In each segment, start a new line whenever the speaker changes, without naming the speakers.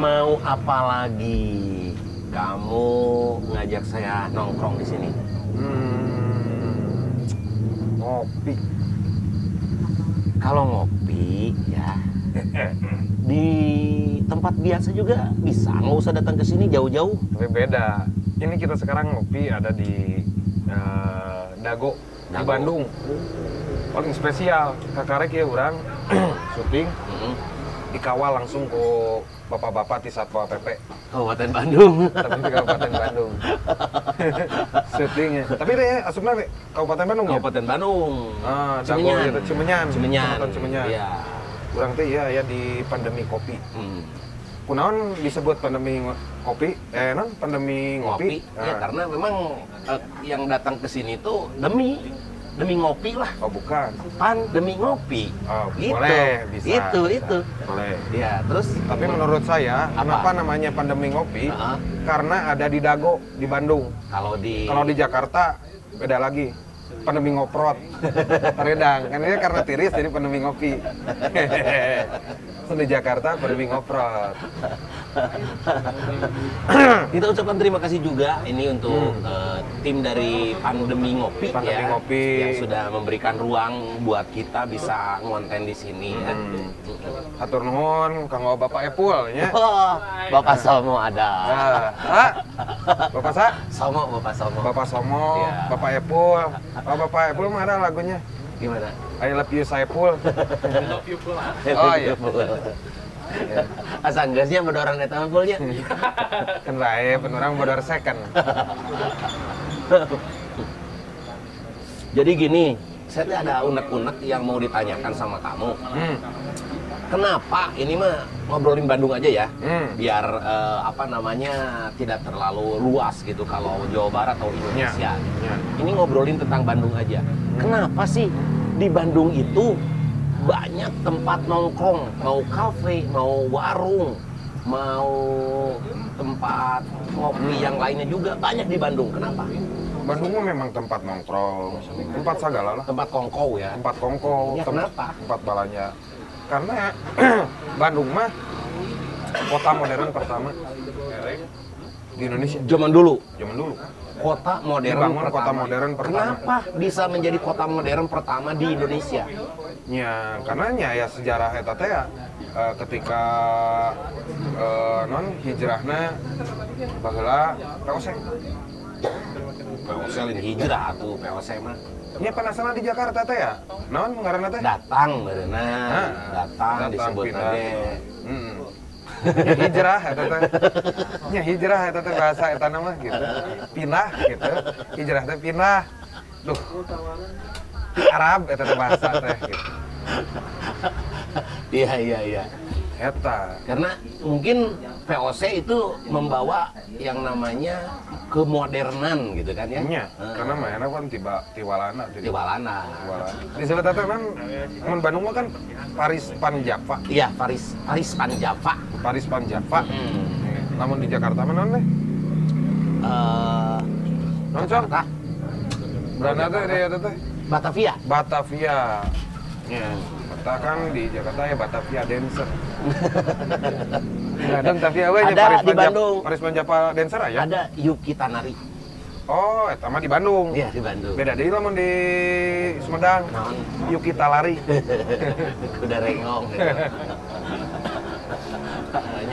Mau apa lagi kamu ngajak saya nongkrong di sini?
Ngopi.
Kalau ngopi ya di tempat biasa juga bisa, nggak usah datang ke sini jauh-jauh.
Tapi beda. Ini kita sekarang ngopi ada di Dago, di
Dago.
Bandung. Paling spesial, kakarek ya orang syuting dikawal langsung ke bapak-bapak di Satpol PP.
Kabupaten Bandung.
Tapi di Kabupaten Bandung. Syutingnya. Tapi deh asupna deh Kabupaten Bandung ya?
Kabupaten Bandung.
Ah, Dago
Cimenyan.
gitu, Cimenyan.
Cimenyan.
Kecamatan Cimenyan.
Iya.
Urang teh iya ya di pandemi kopi. Kunaon disebut pandemi kopi? Non pandemi ngopi?
Ngopi. Ya
Ah.
karena memang yang datang ke sini tuh demi ngopi lah.
Oh, bukan.
Pan demi ngopi.
Oh,
gitu.
boleh, bisa.
Itu,
bisa.
itu.
Boleh.
Ya, terus
Tapi menurut saya,
Apa?
kenapa namanya pandemi ngopi?
Heeh.
Karena ada di Dago, di Bandung.
Kalau
Kalau di Jakarta beda lagi. Pandemi ngoprot. Taredang. Kan ini karena tiris jadi pandemi ngopi. Di Jakarta pandemi ngoprot.
Kita ucapkan terima kasih juga ini untuk tim dari Pandemi Ngopi,
Pandemi
ya,
Ngopi.
yang sudah memberikan ruang buat kita bisa ngonten di sini ya.
Hatur nuhun kanggo Bapak Epul nya.
Oh, Bapak Somo ada.
Nah, ah, Bapak Sa?
Somo, Bapak Somo.
Bapak Somo,
Iya.
Bapak Epul. Oh, Bapak Epul mah ada lagunya.
Gimana?
I love you Saipul.
I love you Pul.
Oh iya.
Asa geusnya bodorang eta mah pulnya.
Kan bae penurang bodor second.
Jadi gini, saya tuh ada unek-unek yang mau ditanyakan sama kamu. Kenapa ini mah ngobrolin Bandung aja ya? Biar tidak terlalu luas gitu kalau Jawa Barat atau Indonesia. Gitu.
Ya.
Ini ngobrolin tentang Bandung aja. Kenapa sih di Bandung itu banyak tempat nongkrong, mau kafe, mau warung, mau tempat ngopi yang lainnya juga banyak di Bandung. Kenapa?
Bandung mah memang tempat nongkrong, tempat segala lah.
Tempat kongkow ya.
Tempat kongkow,
Ya, kenapa?
Tempat balanya. Karena Bandung mah kota modern pertama di Indonesia.
Zaman dulu.
Zaman dulu.
Kota modern
Dibangun
pertama.
Kota modern pertama.
Kenapa bisa menjadi kota modern pertama di Indonesia?
Ya, karena ya sejarah eta teh ya, ketika non hijrahna baheula POC.
POC lain hijrah tuh POC mah.
Nya penasaran di Jakarta teh ya? Naon ngaranna teh?
Datang beureunan, datang disebut teh.
Nya hijrah eta teh. Nya hijrah eta teh bahasa eta mah gitu. Pindah gitu. Hijrah teh pindah. Duh. Di Arab eta teh bahasa teh gitu.
Iya.
Eta.
Karena mungkin VOC itu membawa yang namanya kemodernan gitu kan ya.
Iya, karena mainnya kan tiwalana.
Tiwalana.
Disebut teh kan mun Bandung mah kan Paris Pan Java.
Iya, Paris Pan Java.
Paris Pan Java. Namun di Jakarta mah naon teh? Naon
Jakarta.
Beranda teh dia teh.
Batavia.
Batavia. Ya, Kota kan di Jakarta ya Batavia Dancer. Ada Batavia we
ada Paris di Bandung.
Paris Pan Java Dancer ya?
Ada Yuki Tanari.
Oh, eta mah di Bandung.
Iya, di Bandung.
Beda deui lamun di Sumedang.
Naon?
Yuki Talari.
Kuda rengong gitu.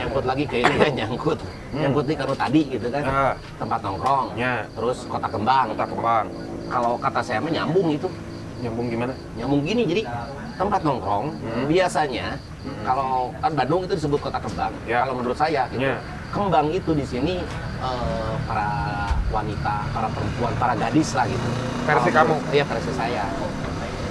Nyangkut lagi ke ini ya, nyangkut. Nyangkut nih kalau tadi gitu kan. Tempat nongkrong.
Ya.
Terus Kota Kembang.
Kota Kembang.
Kalau kata saya mah nyambung itu.
Nyambung gimana?
Nyambung gini, jadi tempat nongkrong biasanya kalau kan Bandung itu disebut Kota Kembang.
Ya.
Kalau menurut saya gitu.
Ya.
Kembang itu di sini para wanita, para perempuan, para gadis lah gitu.
Versi
kalau
kamu?
Iya, versi saya.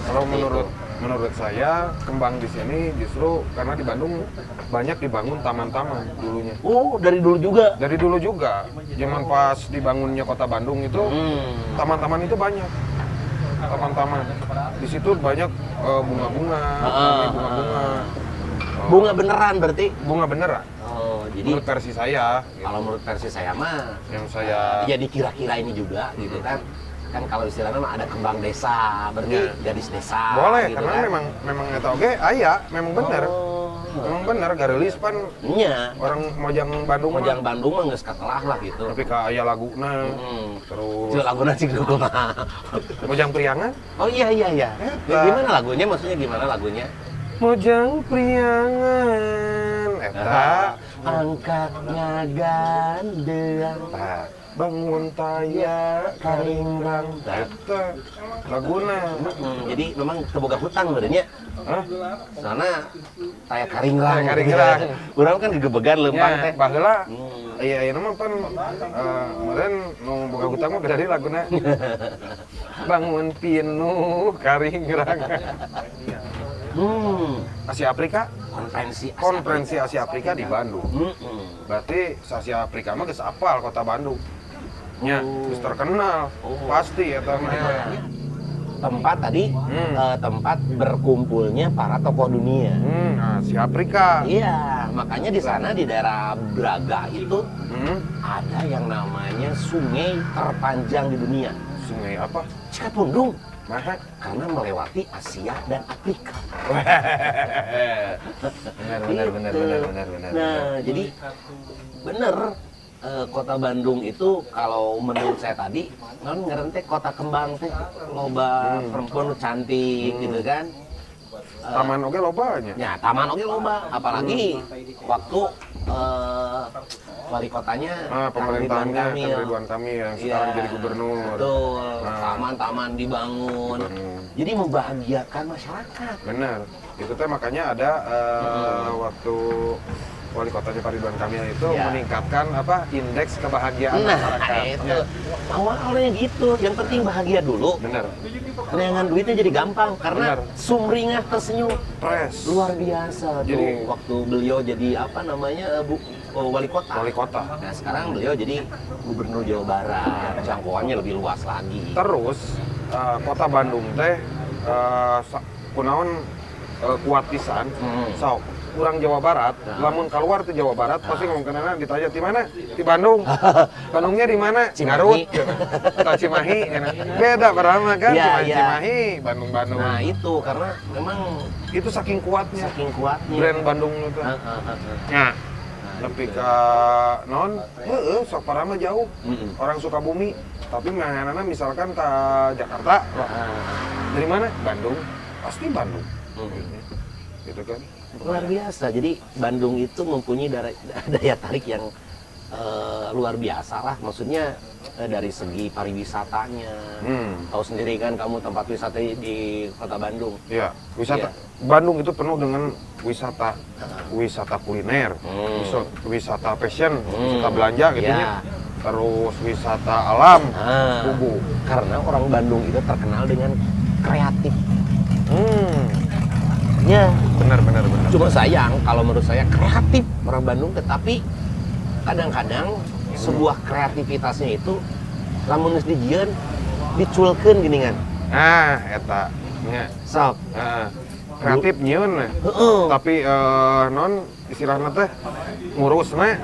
Kalau menurut saya kembang di sini justru karena di Bandung banyak dibangun taman-taman dulunya.
Oh, dari dulu juga?
Dari dulu juga. Zaman pas dibangunnya Kota Bandung itu taman-taman itu banyak. Taman-taman. Di situ banyak bunga-bunga, bunga-bunga.
Bunga beneran berarti?
Bunga beneran.
Oh, jadi
menurut versi saya. Gitu.
Kalau menurut versi saya mah,
yang saya
ya dikira-kira ini juga gitu kan. Kan kalau istilahnya mah ada kembang desa, berarti gadis desa.
Boleh,
gitu
karena
kan?
memang eta oge aya, memang bener.
Oh.
Emang bener gareulis pan.
Nya.
Orang Mojang Bandung.
Mojang Bandung mah geus katelah lah gitu.
Tapi ka aya laguna. Terus
laguna cing kumaha.
Mojang Priangan?
Oh iya iya iya. Gimana lagunya? Maksudnya gimana lagunya?
Mojang Priangan eta
angkat ngagandeang.
Tah, bangun taya karingrang eta laguna.
Jadi memang teu boga hutang badannya.
Hah?
Soalna taya karingrang.
Taya karingrang.
Urang kan gegebegan leumpang teh.
Baheula. Iya, ayeuna mah pan meureun nu boga hutang mah beda deui laguna. Bangun pinuh karingrang. Asia Afrika, konferensi Asia Afrika di Bandung. Berarti Asia Afrika mah geus apal kota Bandung. Nya, geus terkenal. Pasti eta mah.
Tempat tadi tempat berkumpulnya para tokoh dunia.
Asia Afrika.
Iya, makanya di sana di daerah Braga itu ada yang namanya sungai terpanjang di dunia.
Sungai apa?
Cikapundung.
Nah,
karena melewati Asia dan Afrika.
Benar.
Nah, jadi bener kota Bandung itu kalau menurut saya tadi, non ngerente kota kembang teh, loba perempuan cantik gitu kan.
Taman oge loba nya.
Ya, taman oge loba, apalagi waktu wali kotanya
pemerintahnya Kang Ridwan Kamil yang sekarang jadi gubernur.
Betul. Taman-taman dibangun. Jadi membahagiakan masyarakat.
Benar. Itu teh makanya ada waktu wali kotanya Pak Ridwan Kamil itu meningkatkan apa indeks kebahagiaan masyarakat.
Nah, itu. Awalnya gitu. Yang penting bahagia dulu.
Benar.
Dengan duitnya jadi gampang karena sumringah tersenyum.
Pres.
Luar biasa tuh.
Jadi,
waktu beliau jadi apa namanya wali kota.
Wali kota.
Nah, sekarang beliau jadi gubernur Jawa Barat. Jangkauannya lebih luas lagi.
Terus kota Bandung teh kunaon kuat pisan. Sok kurang Jawa Barat, lamun keluar ke Jawa Barat pasti ngomong kenana ditanya di mana? Di Bandung. Bandungnya di mana? Garut. Atau Cimahi. Beda padahal kan
ya,
Cimahi,
ya.
Cimahi, Bandung-Bandung.
Nah, itu karena memang
itu saking kuatnya.
Saking kuatnya
brand Bandung itu. Nah, lebih ke non, sok parah mah jauh. Orang Sukabumi, tapi mahanana misalkan ke Jakarta, dari mana? Bandung. Pasti Bandung. Gitu kan.
Luar biasa. Jadi Bandung itu mempunyai daya tarik yang luar biasa lah. Maksudnya dari segi pariwisatanya. Tahu sendiri kan kamu tempat wisata di kota Bandung.
Iya, wisata. Ya. Bandung itu penuh dengan wisata, wisata kuliner, wisata fashion, wisata belanja gitu ya. Terus wisata alam, kubu.
Karena orang Bandung itu terkenal dengan kreatif. Ya.
Benar.
Cuma sayang kalau menurut saya kreatif orang Bandung, tetapi kadang-kadang sebuah kreativitasnya itu lamun geus dijieun diculkeun geuningan.
Ah, eta nya.
Sok.
Kreatif nyieun. Tapi non istilahna teh ngurusna.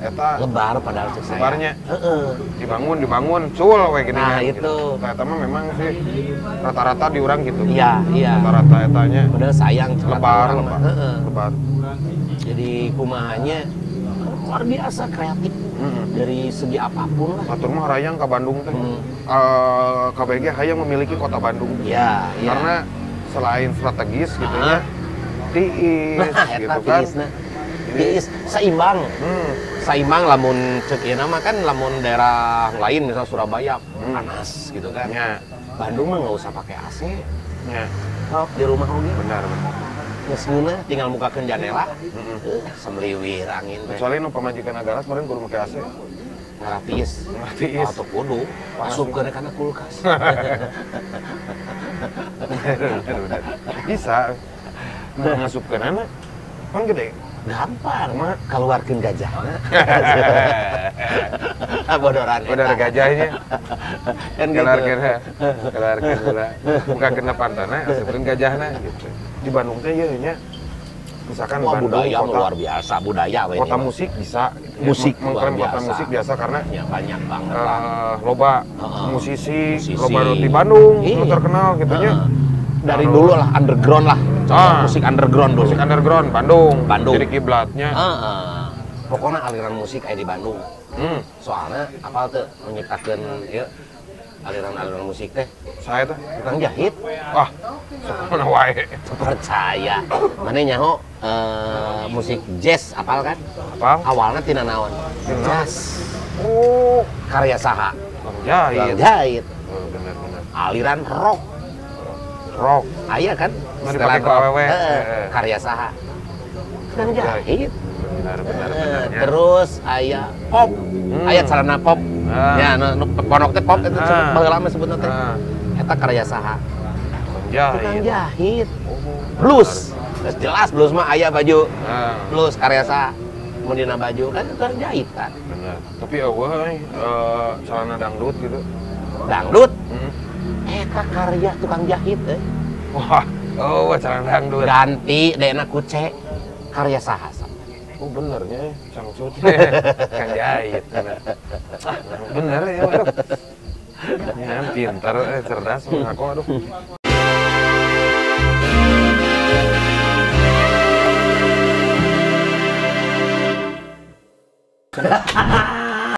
Eta
lebar padahal cek saya.
Lebarnya. Dibangun cul we gini.
Nah, itu.
Gitu. Nah, eta mah memang sih rata-rata di urang gitu.
Iya, iya.
Rata-rata etanya.
Padahal sayang
lebar, lebar.
Jadi kumahanya luar biasa kreatif dari segi apapun lah.
Atur mah hayang ka Bandung teh. KBG hayang memiliki kota Bandung.
Iya, iya.
Karena selain strategis gitu ya. Tiis gitu kan.
Tiis seimbang. Seimbang lamun cek ieu nama kan lamun daerah lain misal Surabaya panas gitu kan.
Ya.
Bandung mah nggak usah pakai AC.
Ya.
Sok di rumah oge.
Benar.
Geus ngeunah tinggal mukakeun jandela. Semliwir angin teh.
Kecuali nu pamajikan agaras meureun kudu make AC.
Ngaratiis.
Ngaratiis.
Atau kudu asupkeun kana kulkas.
Benar. Bisa. Ngasupkeunana pan gede.
Gampang, keluarkan gajahnya. Bodoran.
Bodor gajahnya.
Kan gitu.
Keluarkan heula. Buka kena pantana, asupkeun gajahna gitu. Di Bandung teh ieu nya. Misalkan
wah,
Bandung
budaya
kota,
luar biasa, budaya we
kota musik bisa gitu ya.
Musik
mengklaim kota musik biasa karena
ya, banyak banget lah.
Loba musisi, loba di Bandung nu terkenal gitu nya.
Dari dulu lah underground lah. Contoh musik underground dulu.
Musik underground Bandung.
Bandung.
Jadi kiblatnya.
Pokoknya aliran musik aya di Bandung. Soalnya apal teu menyiptakeun ieu aliran-aliran musik teh?
Saya teh
tukang jahit.
Wah, sakumaha wae.
Percaya. Mane nyaho musik jazz apal kan?
Apal.
Awalnya tina naon? Jazz.
Oh,
karya saha?
Tukang jahit.
Tukang jahit.
Oh, bener bener.
Aliran rock.
Rock.
Aya kan?
Nu dipake ku awewe.
Karya saha? Tukang jahit.
Benar benar benar.
Terus aya pop. Aya celana pop. Ya, nu ponok teh pop itu baheula mah sebutna teh. Eta karya saha?
Tukang
jahit. Blues. Terus jelas blues mah aya baju. Blues karya saha? Mun dina baju kan tukang jahit kan.
Benar. Tapi eueuh euy celana dangdut gitu.
Dangdut? Eta karya tukang jahit euy.
Wah, oh celana dangdut.
Ganti dena ku C. Karya saha?
Oh benernya, cangcut kan jahit. Bener, bener ya, aduh. Ya, pintar, cerdas, mengaku, aduh.